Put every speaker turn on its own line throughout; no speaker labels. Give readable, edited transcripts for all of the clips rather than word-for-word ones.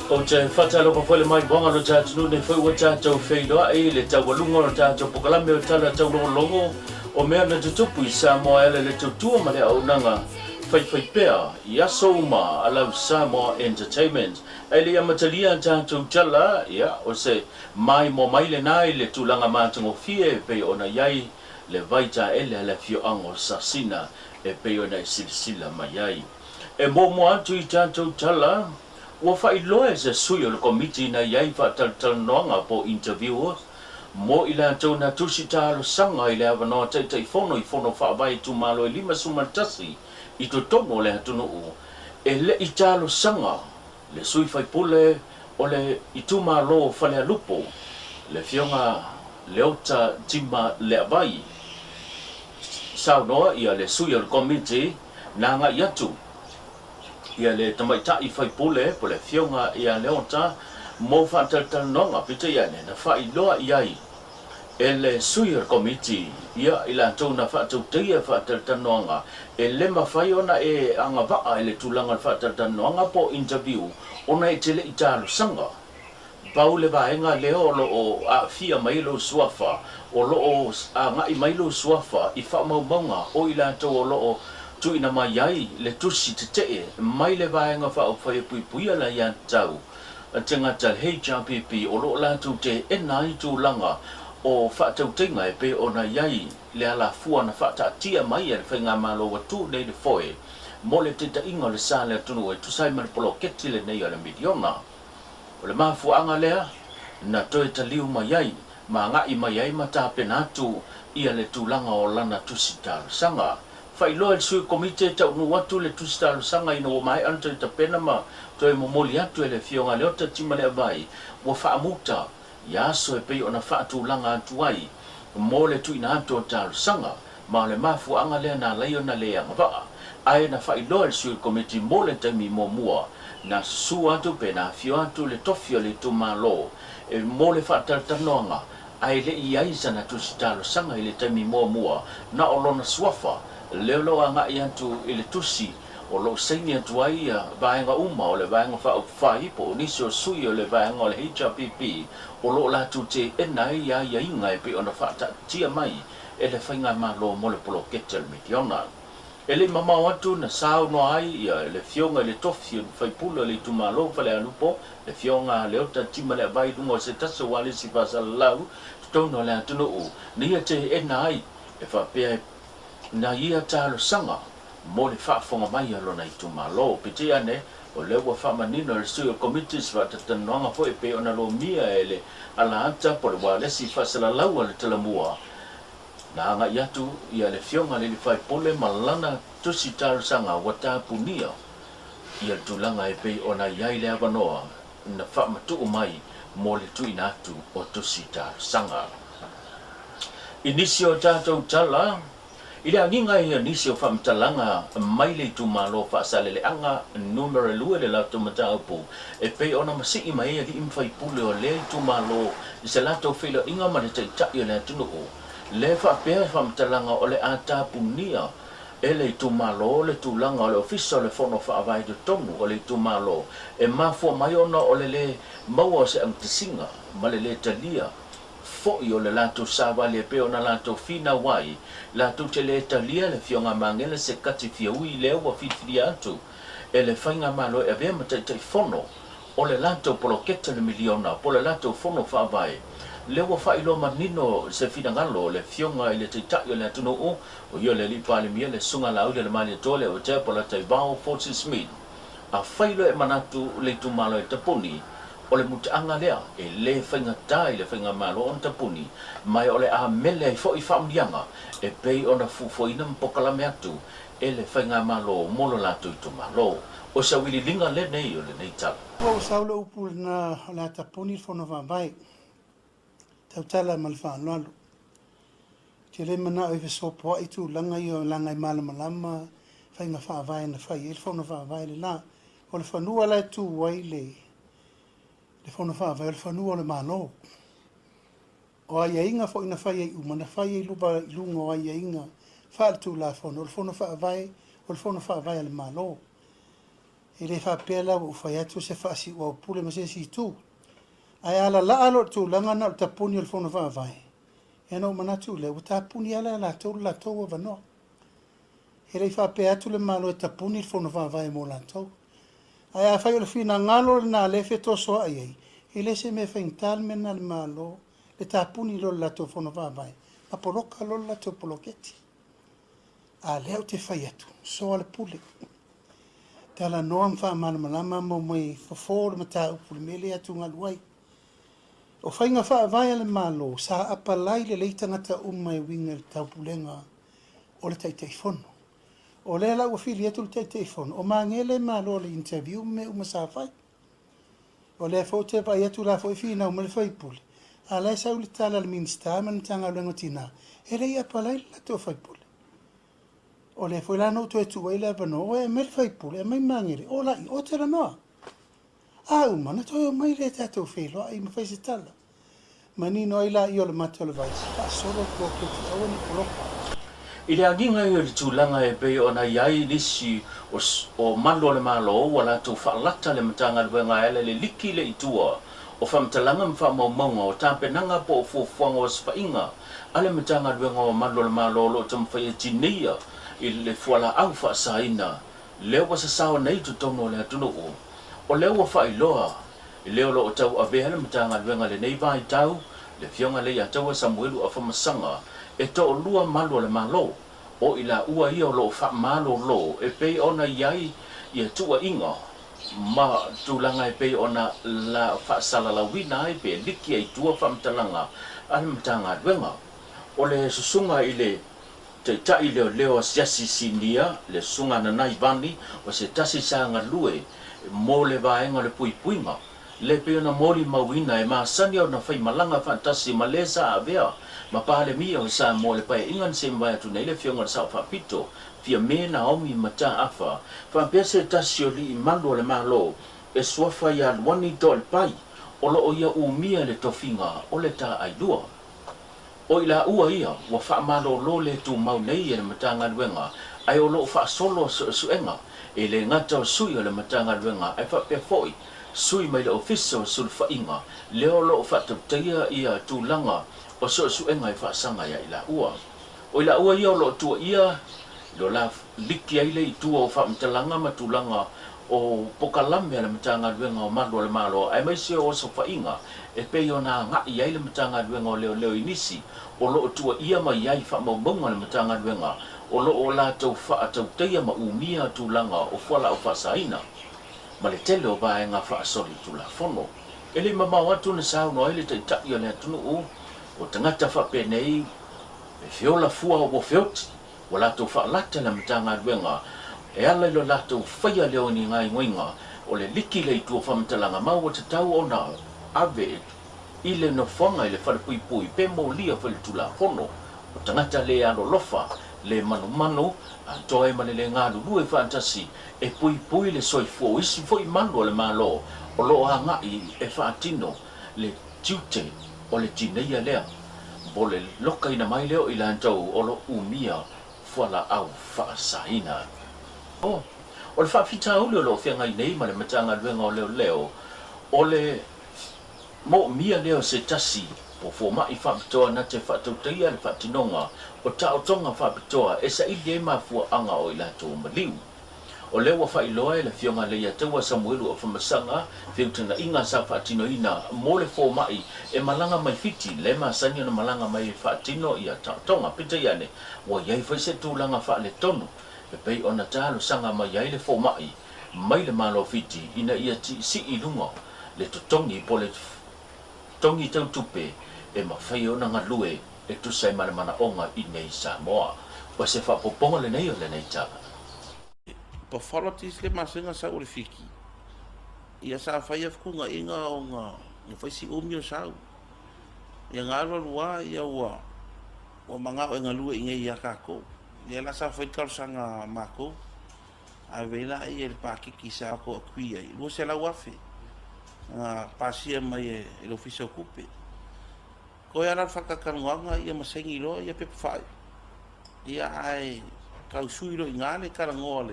Ou te faatalofa foi le maivaga o lo tatou atunuu nei foi ua tatou feiloai i le taualuga o le tatou pokalame o tala taulogologo o mea na tutupu i Samoa e ala i le tautua ma le auaunaga faifaipea i aso uma a lau Samoa Entertainment. Ae le i amatalia a tatou tala, ia, o se maimoa mai lena i le tulaga matagofie e pei ona i ai le vai taele a le afioaga o Sasina e pei ona e silasila mai ai. E muamua atu i tatou tala, ua faailoa e se sui o le Komiti na i ai faatalatalanoaga po o interviews mo i latou na tusi talosaga i le avanoa Taitaifono i Fono Faavae itumalo e 51 i totonu o le atunuu e le i talosaga le sui faipule o le itumalo o Falealupo, le Afioga Leota Tima Leavai. Saunoa ia le sui o le Komiti na agai atu ia le tamaitai faipule po le Afioga ia Leota mo faatalatalanoaga, peitai ane na faailoa i ai e le sui o le Komiti ia i latou na faatautaia faatalatalanoaga e le mafai ona e agavaa i le tulaga o le faatalatalanoaga po o interview ona e te le i talosaga. Pau le vaega lea o lo o aafia mai lou suafa, o lo o agai mai lou suafa i faamaumauga o i latou o lo o tuuina mai ai le tusi tetee mai le Vaega Faaupufai e Puipuia le Aiatatau Tagata, le HRPP, o lo o latou teena ai tulaga o faatautaiga e pei ona i ai le alafua na faataatia mai e le Faigamalo ua tu nei le foe mo le taitaiga o le sa le atunuu e tusa ai ma le poloketi lenei o le miliona. O le mafuaaga lea na toe taliu mai ai ma agai mai ai ma tapena atu ia le tulaga o lana tusi talosaga. Faailoa e le Sui Komiti e taunuu atu le tusi talosaga ina ua maea ona toe tapena ma toe momoli atu e le Afioga Leota Timaleavai ua faamuta ia aso e pei ona faatulaga atu ai mo le tuuina atu o talosaga ma o le mafuaaga lea na alai ona le agavaa ae na faailoa e le Sui Komiti mo le taimi muamua na susu atu pe na afio atu le tofi o le itumalo mo le faatalatalanoaga ae le i ai sana tusi talosaga i le taimi muamua, na o lona suafa lea o lo o agai atu i le tusi o lo o saini atu ai ia vaega uma o le Vaega Faaupufai po o nisi o sui o le vaega o le HRPP o lo o latou teena ai ia aiaiga e pei ona faataatia mai e le Faigamalo mo le poloketi o le miliona. E le i mamao atu na saunoa ai ia le Afioga i le Tofi o le Faipule o le Itumalo o Falealupo, le Afioga Leota Timaleavai i luga o se tasi o ualesi faasalalau totonu o le atunuu, na ia teena ai e faapea e na ia talosaga mo le faafofoga mai a lona itumalo. Peitai ane, o lea ua faamanino e le sui o le Komiti se faatalatalanoaga foi e pei ona lomia e le alaata po o le ualesi faasalalau a le Talamua Na agai atu ia le Afioga i le Faipule ma lana tusi talosaga ua tapunia ia le tulaga e pei ona i ai le avanoa na faamatuu mai mo le tuuina atu o tusi talosaga. I nisi o tatou tala, i le agiga ia nisi o faamatalaga mai le itumalo Faasaleleaga Numera 2 le latou mataupu e pei ona masii mai ai alii ma faipule o lea itumalo i se latou feiloaiga ma le Taitai o le atunuu. Le faapea faamatalaga o le a tapunia e le itumalo le tulaga o le Ofisa o le Fono Faavae totonu o le itumalo e mafua mai ona o le le maua o se agatasiga ma le le talia foi o le latou savali e pei ona latou finau ai latou te le talia le Afioga Magele Sekati Fiaui lea ua filifilia atu e le Faigamalo e avea ma Taitaifono o le latou poloketi o le miliona po o le latou fono faavae, lea ua faailoa manino se finagalo o le Afioga i le Taitai o le atunuu, o ia le Alii Palemia, le Susuga Laaulialemalietoa Leauatea Polataivao Fosi Smith. Afai loa e manatu le itumalo e tapuni, o le mutaaga lea e le faigata i le Faigamalo ona tapuni, ma o le a mele ai foi faamanuiaga e pei ona fuafuaina ma pokalame atu e le Faigamalo mo lo latou itumalo. O se auiliiliga lenei o lenei tala.
Ua ou sau le upu lena o le a tapuni le Fono Faavae. Tautala ma le faaaloalo. Ou te le manao e fesopoai tulaga ia leaga e malamalama faiga faavae na fai ai le Fono Faavae lena. O le fanua la e tu ai le le Fono Faavae o le fanua o le Malo. O aiaiga foi na fai ai uma, na fai ai luga i luga o aiaiga faaletulafono, o le Fono Faavae, o le Fono Faavae a le Malo. E le faapea la ua ou fai atu o se faasiuaupule ma se isi itu. Ae a lalaa loa le tulaga na o le tapuni o le Fono Faavae, ia ona ou manatu lea, ua tapuni lava la e latou le latou avanoa. E le i faapea atu le Malo e tapuni le Fono Faavae mo latou. Ae afai o le finagalo lena lea e fetosoa'i ai, e le se mea faigata le mea lena i le Malo le tapuni loa o le latou Fono Faavae ma poloka loa le latou poloketi. A lea ou te fai atu, soa le pule. Talanoa ma faamalamalama ma omai fofo le mataupu i le mea lea e atugalu ai. O faiga faavae a le Malo, sa apalai lelei tagata uma e uiga i le taupulega o le Taitaifono. O lea la ua fili atu le Taitaifono, o Magele Malo i le interview ma mea uma sa fai. O lea foi ou te vaai atu la foi finau mai le faipule, a la e sau le tala a le Minisita ma le Matagaluega o Tina, e le i apalai le latou faipule. O lea foi la na ou toe tuu ai le avanoa, ua e aumai le faipule, aumai Magele, o la i o talanoa. A uma, ona toe omai lea tatou feiloai ma fai se tala. Manino ai laia o le mata o le vai, faasolo le poloketi aua ne i poloka.
I le agiga ia o le tulaga e pei ona i ai nisi o malu o le Malo ua latou faalata le Matagaluega e ala i le liki le i tua o faamatalaga ma faamaumauga o tapenaga po o fuafuaga o osofaiga a le Matagaluega o Malu o le Malo o lo o taumafai e tineia i le fualaau faasaina lea ua sasao nei i totonu o le atunuu. O lea ua faailoa i le o lo o tauavea le Matagaluega i lenei vaitau, le Afioga Leiataua Samuelu Afamasaga, e toalua malu o le Malo, o i laua ia o lo o faamalolo e pei ona i ai ia tuuaiga ma tulaga e pei ona la faasalalauina ai pe liki ai i tua faamatalaga a le Matagaluega. O le susuga i le Taitai leoleo asiasi sinia, le Susuga Nanai Vani, o se tasi sa galue mo le vaega o le puipuiga, le pei ona molimauina e masani ona faimalaga faatasi ma le sa avea ma Palemia o Samoa i le Paeaiga na se mavae atu nei le Afioga i le Sao Faapito, Fiame Naomi Mataafa, faapea se tasi o alii malu o le Malo e suafa ia Luani Toalepai, o lo o ia umia le tofiga o le Taailua. O i laua ia ua faamalolo le tumau nei e le Matagaluega ae o lo o faasolo suesuega e le gata o sui o le Matagaluega ae faapea foi sui mai le Ofisa o Sulufaiga lea o lo o faatautaia ia tulaga o suesuega e faasaga ia i laua. O i laua ia o lo o tuuaia i lo la liki ai le i tua o faamatalaga ma tulaga o pokalame a le Matagaluega o Malu o le Malo aemaise o osofaiga e pei ona agai ai le Matagaluega o Leoleo i nisi o lo o tuuaia mai ai faamaumauga a le Matagaluega o lo o latou faatautaia ma umia tulaga o fualaau faasaina ma le tele o vaega faasolitulafono. E le i mamao atu na saunoa ai le Taitai o le atunuu, o tagata faapenei e feola fua ua feoti Ua latou faalata le Matagaluega e ala i lo latou faia lea o ni gaoioiga o le liki le itu o faamatalaga ma ua tatau ona ave i le nofoaga i le falepuipui pe molia foi le Tulafono o tagata le alolofa, le manumanu, atoa ai ma le le galulue faatasi e puipui le soifua o isi foi malu o le Malo o lo o agai e faatino le tiute o le tineia lea mo le lokaina mai lea o i latou o lo umia fualaau faasaina. O le faafitauli o lo o feagai nei ma le Matagaluega o Leoleo, o le moomia lea o se tasi o fomai faapitoa na te faatautaia le faatinoga o taotoga faapitoa e saili ai mafuaaga o i latou maliu. O lea ua faailoa e le Afioga Leiataua Samuelu Afamasaga feutagaiga sa faatinoina mo le fomai e malaga mai Fiti, le masani ona malaga mai e faatino ia taotoga. Peitai ane, ua i ai foi se tulaga faaletonu e pei ona talosaga mai ai le fomai mai le Malo o Fiti ina ia siisii i luga le totogi po o le totogi tau tupe e mafai ona galue e tusa ai ma le manaoga i nei Samoa. O se faaopoopoga lenei o lenei tala.
Pathologies le masega sau o le fiki. Ia sa fai a fetuunaiga ona ua fai si umi o sau. Ia na alu alu a ia ua ua manao e galue i nei ia tatou. Ia la sa fai le talosaga a matou. Ave ai laia i le pakiki sa matou agree ai, 200,000 na pasia mai e le Ofisa o Tupe. Toe ala le faatalatalanoaga ia ma saini loa ia pepa faaiu. Ia ae tau sui loa i ina le talanoa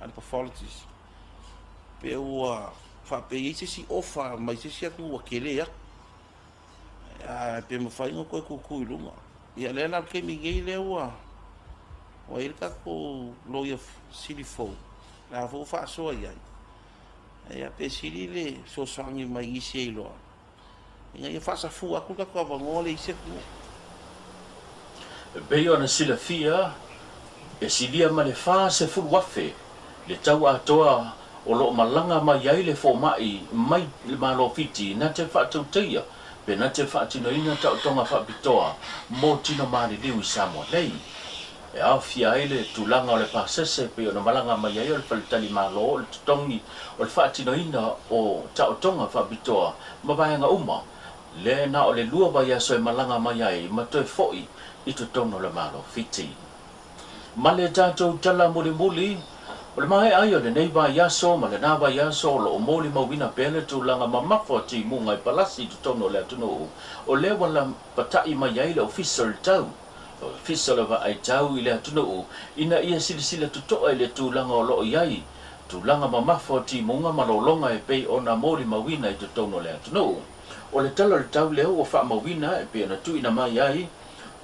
a le pathologist. Pe ua faapea i ai se isi ofa mai se isi atunuu ua tele atu. Ae pe mafai ona toe tutu i luga. Ia lea la o le taimi nei lea ua ua i ai le tatou loia sili fou, la foi ua faasoa i ai. Ia pe sili le fesoasoani mai nisi e iloa ina ia faasafua atu le tatou avanoa lea i isi atunuu.
E pei ona silafia, e silia ma le 40,000 le tau atoa o lo o malaga mai ai le fomai mai le Malo Fiti na te faatautaia pe na te faatinoina taotoga faapitoa mo tino maliliu i Samoa nei. E aofia ai le tulaga o le pasese e pei ona malaga mai ai o le faletalimalo, o le totogi, o le faatinoina o taotoga faapitoa ma vaega uma, lea na o le lua vaiaso e malaga mai ai ma toe foi i totonu o le Malo Fiti. Ma le tatou tala mulimuli, o le maea ai o lenei vaiaso ma lena vaiaso o lo o molimauina pea le tulaga mamafa o timuga i palasi i totonu o le atunuu, o lea ua lapata'i mai ai le Ofisa o le Tau, Ofisa o le Vaai Tau i le atunuu ina ia silasila toto'a i le tulaga o lo o i ai tulaga mamafa o timuga ma lologa e pei ona molimauina i totonu o le atunuu. O le tala o le tau lea ua faamauina e pei ona tuuina mai ai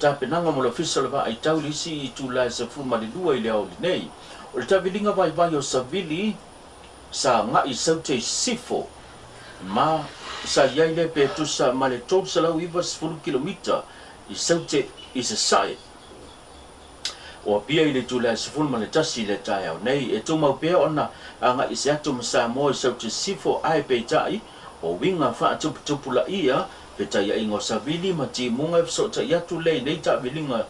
tapenaga mo le Ofisa o le Vaai Tau i le isi itula e 12 i le aoauli nei. O le taaviliga vaivai o Savili sa agai i Saute i Sisifo ma sa i ai lea pe tusa ma le 390 kilomita i Saute i Sasae. O Apia i le itula e 11 i le taeao nei. E tumau pea ona agai ese atu ma Samoa i Saute i Sisifo ae peitai o uiga faatuputupulaia Fetaiaiga o Savili ma Timuga e fesootai atu lea i nei taaviliga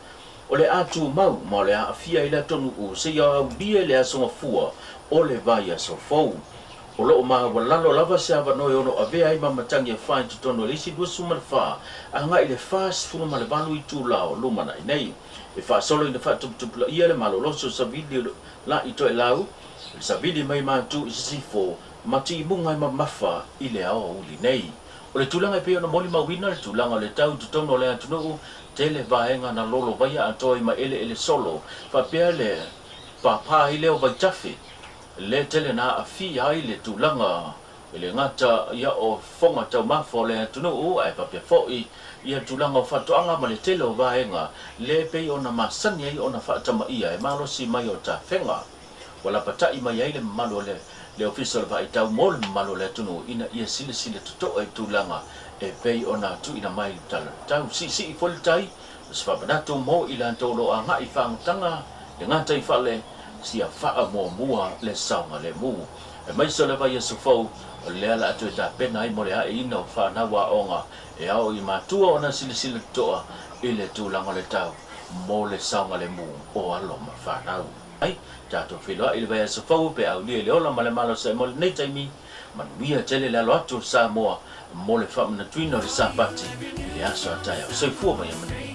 o le a tumau ma o le a aafia ai le atunuu seia aulia i le aso gafua o le vaiaso fou. O lo o maualalo lava se avanoa e ono avea ai ma matagi e fa i totonu o le isi 24 agai i le 48 itula o lumanai nei. E faasolo ina faatuputupulaia le malolosi o Savili o La'i Toelau, le Savili mai Matu i Sisifo ma Timuga e mamafa i le aoauli nei. O le tulaga e pei ona molimauina le tulaga o le tau i totonu o le atunuu, tele vaega na lolovaia atoa i maeleele solo, faapea le pāpā ai lea o vaitafe, le tele na aafia ai le tulaga e le gata ia o fofoga taumafa o le atunuu ae faapea foi ia tulaga o faatoaga ma le tele o vaega le pei ona masani ai ona faatamaia e malosi mai o tafega. Ua lapata'i mai ai le mamalu o le le Ofisa o le Vaaitau mo le mamalu o le atunuu ina ia silasila toto'a i tulaga e pei ona tuuina mai i le Tala o le Tau. Siisii foi le tai o se faamanatu mo i latou o lo o agai i faagotaga le gataifale sia faamuamua le saogalemu. Aemaise o le vaiaso fou, o lea la a toe tapena ai mo le aeina o fanau aoga e ao i matua ona silasila toto'a i le tulaga o le tau mo le saogalemu o alo ma fanau. Ai, tatou feiloai i le vaiaso fou pe aulia i le ola ma le malosi mo lenei taimi. Manuia tele le alo atu o Samoa mo le faamanatuina o le Sapati i le aso a taeao. Soifua ma ia manuia.